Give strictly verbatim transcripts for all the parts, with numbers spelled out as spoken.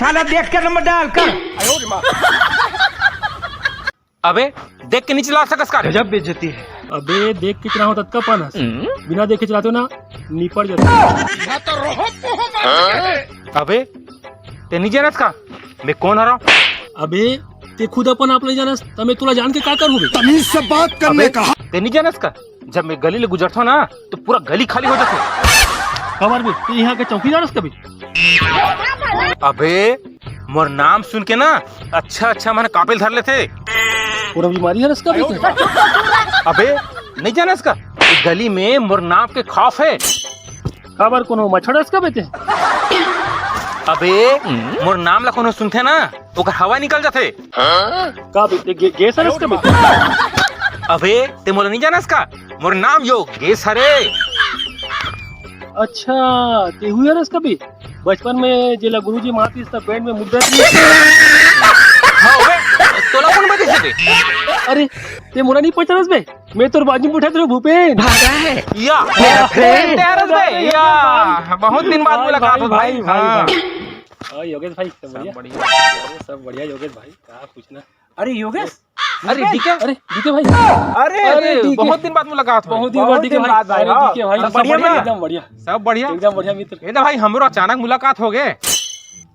साला देख के नंबर डाल कर। अबे, देख के नहीं चला सकस का रे? गजब बेइज्जती है। अबे, देख के चलाओ ततका पानस। बिना देखे चलाते हो ना, निपट जाते हो। अबे, ते नहीं जानस का मैं कौन हरव? अबे, ते खुद अपन आप नहीं जानस, त मैं तोला जान के का करूँ बे? तमीज से बात करने अबे, का। ते नहीं जानस का, जब मैं गली ले गुजरता हूँ ना, तो पूरा गली खाली हो जाती है। खबर बे, ते यहाँ के चौकीदार हस कभी? अबे, मोर नाम सुन के ना, अच्छा अच्छा मन कापेल धर लेथे। पूरा बीमारी हरस कभी ते? अबे, नहीं जानस का, ये गली में मोर नाम के खौफ है। काबर कोनो मच्छर हरस कभी ते? अबे, मोर नाम ला कोनो सुनथे ना, ओकर हवा निकल जाथे। का बे, गे-, गैस हरस कभी? अबे, ते मोला नहीं जानस का? मोर नाम योगेश हरे। अच्छा, ते हुई हरस कभी? बचपन में जेला गुरुजी मारतीस त बैंड में मुद्दा दिए। हाँ बे, तोला कौन बतिस बे? अरे, ते मोला नहीं पहचानस बे? मैं तोर बाजू में बैठा तेरे भूपेन। भागा है। या, मेरा friend। अरे, अरे, अरे, बे, अरे, या, भाई। बहुत दिन बाद भाई, मुलाकात भाई, हो भाई, भाई, भाई, हाँ। भाई। और योगेश भाई, सब सब बढ़िया? बढ़िया। अरे, सब बढ़िया योगेश भाई, का पूछना? अरे योगेश, अरे, डीके। अरे, डीके भाई। अरे, अरे, अरे, डीके। बहुत दिन बाद मुलाकात हो। बहुत दिन बाद बहुत डीके दिन भाई। बाद भाई, अरे, हाँ। डीके भाई, सब सब बढ़िया बढ़िया, बा? एकदम बढ़िया। सब बढ़िया? एकदम बढ़िया मित्र। ए ना भाई, हमरो अचानक मुलाकात हो गए।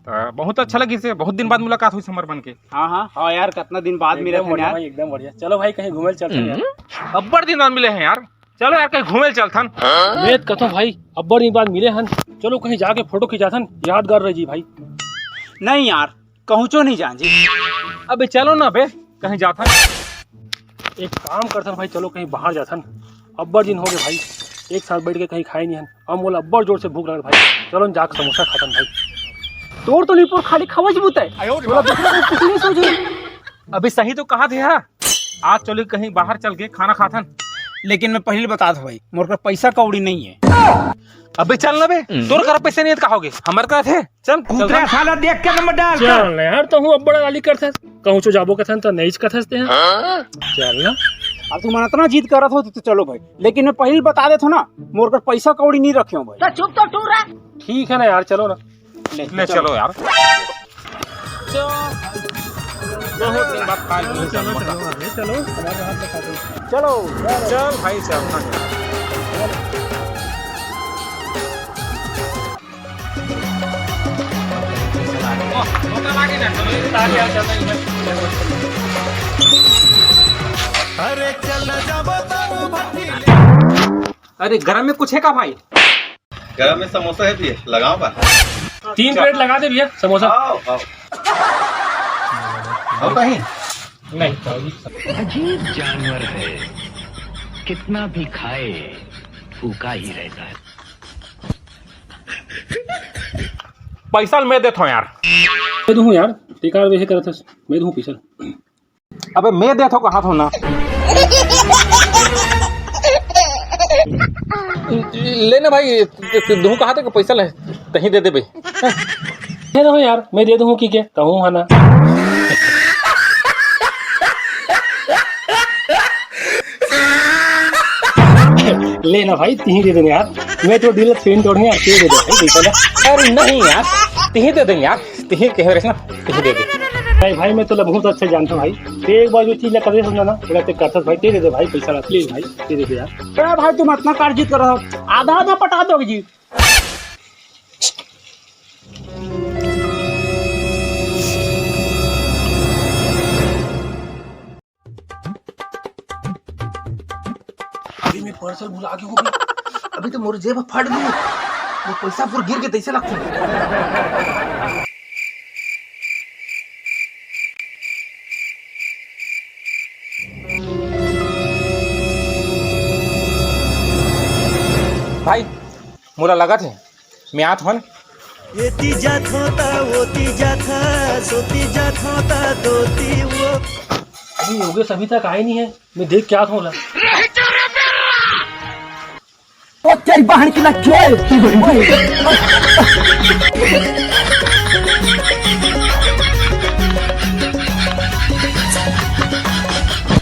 तो बहुत अच्छा लगिस हे, बहुत दिन बाद मुलाकात हुई हमर मन के। हाँ, हाँ, हाँ यार, कितना दिन बाद मिले एकदम थे बढ़िया यार। भाई, एकदम बढ़िया। चलो भाई, कहीं घूमे चलते हैं यार। हम्म। अब्बड़ दिन बाद मिले हैं यार, चलो यार, कहीं घूमे चलथन। मैं कथों भाई, अब्बड़ दिन बाद मिले हन, चलो कहीं जाके फोटो खिंचाथन, यादगार रह जी भाई। नहीं यार, कहूँचो नहीं जान जी। अबे चलो ना बे, कहीं जाथन। एक काम करथन भाई, चलो कहीं बाहर जाथन। अब्बड़ दिन हो गए भाई, एक साथ बैठ के कहीं खाए नहीं हन। अब मोला अब्बड़ जोर से भूख लगल भाई, चलो न जाके समोसा खाथन भाई। तोर तो निपुर खाली खवाइश बुता है। आयो रे तोला बाप। दूसरा कोई कुछ नहीं सोचे। अभी सही तो कहा थे, हाँ? आज चलो कहीं बाहर चल के खाना खाथन। लेकिन मैं पहले बता दूं भाई, मोर कर पैसा कौड़ी नहीं है। अबे चल ना बे, तोर कर पैसा नहीं है तो का होगे? हमर कर थे, चल, चल, कुतरा चल। साला देख के नंबर डाल कर। चल ना यार, तो हूँ अब्बड़ लाली करथस, कहूँ चो जाबो कथन तो नहीं कथस ते हैं। हाँ? चल ना। अब तुम इतना जिद करत हो तो चलो भाई, लेकिन मैं पहले बता देता हूँ ना, मोर कर पैसा कौड़ी नहीं रखे हो भाई। तो चुप तो टूरा। ठीक है ना यार, चलो ना। ले, ले चलो। चलो यार। चलो। बहुत दिन बाद खाए चलो, मिले चलो, समोसा। चलो, अरे चलो, हमारे हाथ में खा दो। चलो। चल भाई, चल। अरे चल ना जाबो तारू भट्टी। अरे गरम में कुछ है का भाई? गरम में समोसा है भैया, लगाओ बा। तीन प्लेट लगा दे भैया समोसा। आओ, आओ। आओ कहीं। नहीं। अजीब जानवर है, कितना भी खाए, भूखा ही रहता है। पैसा मैं देता हूँ यार। मैं दूँ यार, बेकार वैसे करत हस, मैं दूँ पैसा। अबे मैं देथो कहा थो ना। ले ना भाई, तू कहा थे कि पैसा ले, तहीं दे देबे। दे दो यार, मैं दे दूँ कि के, कहूँ है ना। ले ना भाई, तिही दे दे यार, मैं तो डीलर फेन तोड़ने यार, तिही दे दे भाई, पैसा ले। अरे नहीं यार, तिही दे दे यार। तिही कहे रहे ना, तिही दे दे। भाई, भाई, मैं तोला बहुत अच्छा जानता हूँ भाई। ते एक बार जो चीज ला कदे समझा ना, तेरा ते करता भाई, ते दे दे भाई, पैसा ला, प्लीज भाई, ते दे दे यार। ए भाई, तुम इतना कार्य जीत कर रहे हो, आधा आधा पटा दोगे जी। अभी मैं पार्सल भुला के हूँ। अभी तो मोर जेब फट गई, वो पैसा पूरा गिर के तैसे लगता। भाई, मोला लगत हे, मैं आत हन। एती जाथो ता ओती जाथा, सोती जाथो ता दोती वो। अभी योगेश अभी तक आए नहीं है, मैं देख के आत हूँ ला। ओ तेरी बहन की लग गई।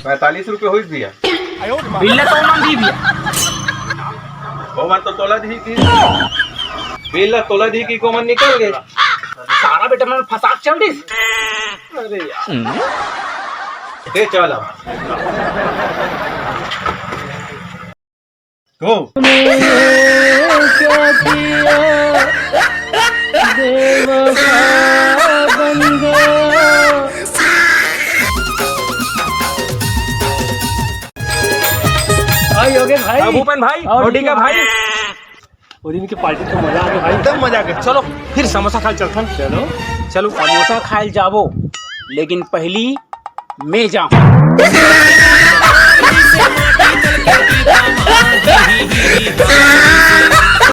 पैंतालीस रुपये हुई भैया। बिल्ला तो मन दी भैया। वो मन तो तोला दी की। बिल्ला तोला दी की को मन निकल गए। सारा मन फसाक चल दिस। अरे यार। दे चल अब। गो। भाई, योगेश भाई। अब भूपेन भाई, और और डीके भाई। वो दिन की पार्टी तो मजा आ गया भाई। एकदम मजा आ गया। चलो, फिर समोसा खाए चलथन। चलो। चलो, समोसा खाए जाबो, लेकिन पहली मैं जाऊं।